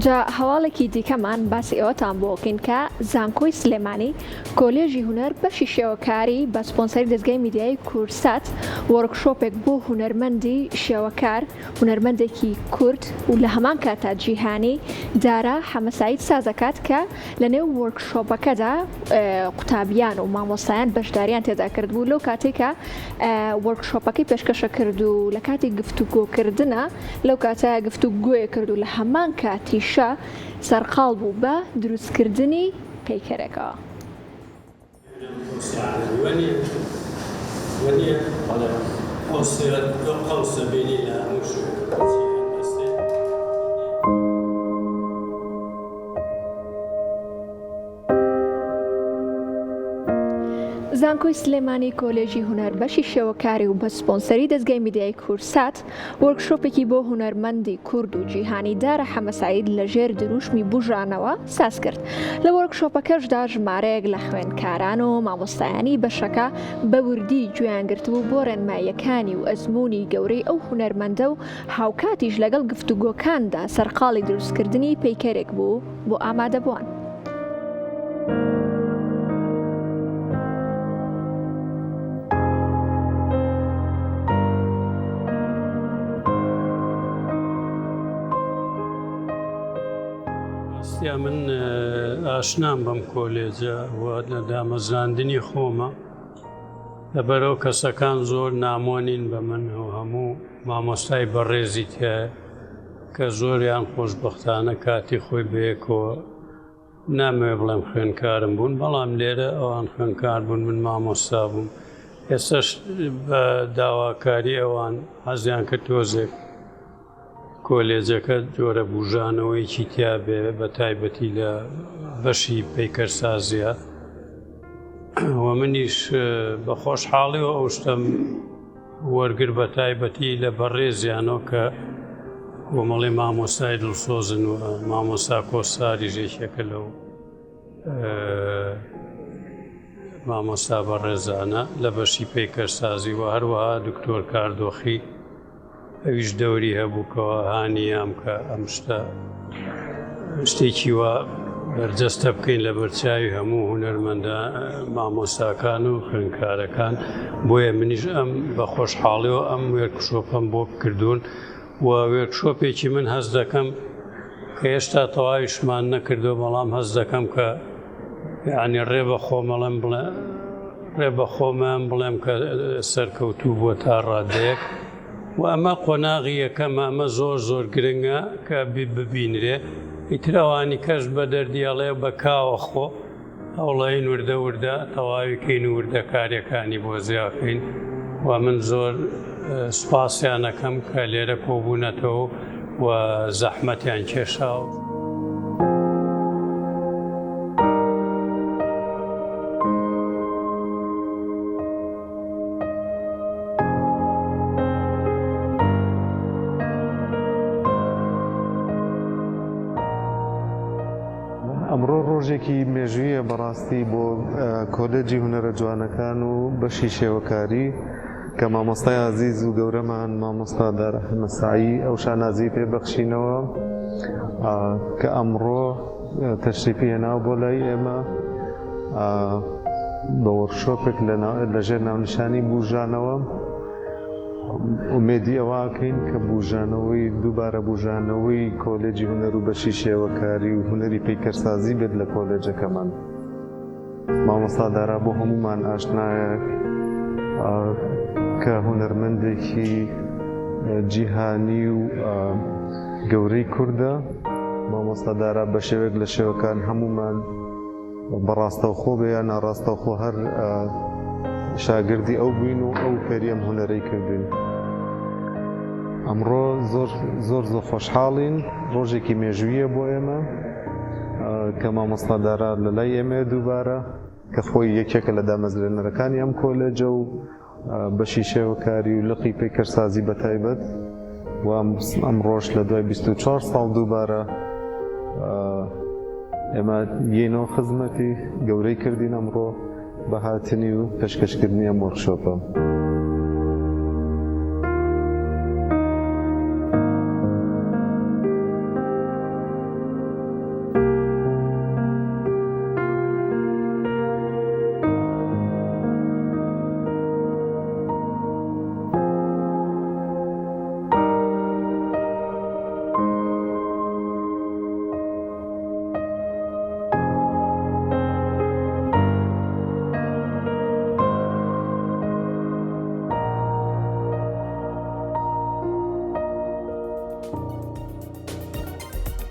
جا هەواڵێکی دیکەمان باسی ئەوەتان بۆ کەین کە زانکۆی سلێمانی کۆلێژی هونەر بەشی شێوەکاری بە سپۆنسەری دەزگای میدیایی کوردسات وۆرکشۆپێک بۆ هونەرمەندی شێوەکار هونەرمەندێکی کورد و لە هەمان کاتا جیهانی دارا حەمەسەعید سازەکات کە لە نێو وۆرکشۆپەکەدا قوتابیان و مامۆستایان بەشداریان تێدا کردبوو لەو کاتێک کە وۆرکشۆپەکەی پێشکەشە کرد و لە کاتی گفتوگۆکردنە لەو کاتە گفتوگۆیە کرد و لە هەمان کاتیشا سەرقاڵ بوو بە دروستکردنی پەیکەرێکەوە. زانکۆی سلێمانی کۆلێژی هونەر بەشی شێوەکاری و بە سپۆنسەری دەزگای میدیایی کوردسات وۆرکشۆپێکی بۆ هونەرمەندی کورد و جیهانی دارا حەمەسەعید لەژێر دروشمی بوژانەوە ساز کرد. لە وۆرکشۆپەکەشدا ژمارەیەک لە خوێندکاران و مامۆستایانی بەشەکە بە وردی گوێیان گرتبوو بۆ ڕێنماییەکانی و ئەزموونی گەورەی ئەو هونەرمەندە و هاوکاتیش لەگەڵ گفتوگۆکاندا سەرقاڵی دروستکردنی پەیکەرێک بوو بۆ ئامادەبووان. ڕاستیا من ئاشنام بەم کۆلێجە و لە دامەزراندنی خۆمە لەبەرەوە کەسەکان زۆر نامۆ نین بە من و هەموو مامۆستای بەڕێزی تایە کە زۆریان خۆشبەختانە کاتی خۆی بەیەکەوە نامەوێ بڵێم خوێنکارم بوون بەڵام لێرە ئەوان خوێنکار بوون من مامۆستا بووم ئێستاش بە داواکاری ئەوان حەزیان کرد تۆزێک کۆلێجەکە جۆرە بوژانەوەیەکی تیا بێ بە تایبەتی لە بەشی پەیکەرسازیە و منیش بە خۆشحاڵیەوە ئەو شتەم وەرگر بە تایبەتی لە بەڕێزیانەوە کە کۆمەڵی مامۆستای دڵسۆزن و مامۆستا کۆساریش یەکێکە لەو مامۆستا بەڕێزانە لە بەشی پەیکەرسازی و هەروەها دکتۆر کاردۆخی ئەویش دەوری هەبوو کەوا هانی یام کە ئەم شتە شتێکی وا بەرجەستە بکەین لە بەرچاوی هەموو هونەرمەندە مامۆستاکان و خوێندکارەکان بۆیە منیش ئەم بە خۆشحاڵیەوە ئەم وێرکشۆپەم بۆ کردوون و وێرکشۆپێکی من هەست دەکەم کە هێشتا تەواویشمان نەکردو بەڵام هەست دەکەم کە یعنی ڕێ بە خۆمەڵم بڵێ ڕێ بە خۆمان بڵێم کە سەرکەوتوو بووە تا ڕادەیەک و ئەمە قۆناغی یەکەمە ئەمە زۆر زۆر گرنگە کە ببینرێ ئیتر ئەوانی کەش بە دەردی ئەڵێ بە کاوە خۆ هەوڵەین وردە وردە تەواوی کەین و وردەکاریەکانی بۆ زیاکەین و من زۆر سوپاسیانەکەم کە لێرە کۆبوونەتەوە و زەحمەتیان کێشاوە. ئەمڕۆ ڕۆژێکی مێژوویە بەڕاستی بۆ کۆلێجی هونەرە جوانەکان و بەشی شێوەکاری کە مامۆستای ئازیز و گەورەمان مامۆستا دارا حەمەسەعی ئەو شانازیی پێ بەخشینەوە کە ئەمڕۆ تەشریفی هێناوە بۆ لای ئێمە بە وۆرکشۆپێک لەژێر ناونیشانی بوژانەوە ئومێدی ئەوە ئەکەین کە بوژانەوەی دووبارە بوژانەوەی کۆلێجی هونەر و بەشی شێوەکاری و هونەری پەیکەرسازی بێت لە کۆلێجەکەمان. مامۆستا دارا بۆ هەموومان ئاشنایە کە هونەرمەندێکی جیهانی و گەورەی کوردە. مامۆستا دارا بە شێوەیەک لە شێوەکان هەموومان بە ڕاستەوخۆ بێ یا ناڕاستەوخۆ هەر شاگردی ئەو بووین و ئەو فێری ئەم هونەرەی کردوین. ئەمڕۆ زۆر زۆر زۆر خۆشحاڵین، ڕۆژێکی مێژوویە بۆ ئێمە کە مامۆستا دارا لە لای ئێمەیە دووبارە کە خۆی یەکێکە لە دامەزرێنەرەکانی ئەم کۆلێجە و بەشی شێوەکاری و لقی پەیکەرسازی بەتایبەت و ئەمڕۆش لە دوای 24 ساڵ دووبارە ئێمە یەینەوە خزمەتی گەورەی کردین ئەمڕۆ بە هاتنی و پێشکەشکردنی ئەم وۆرکشۆپە.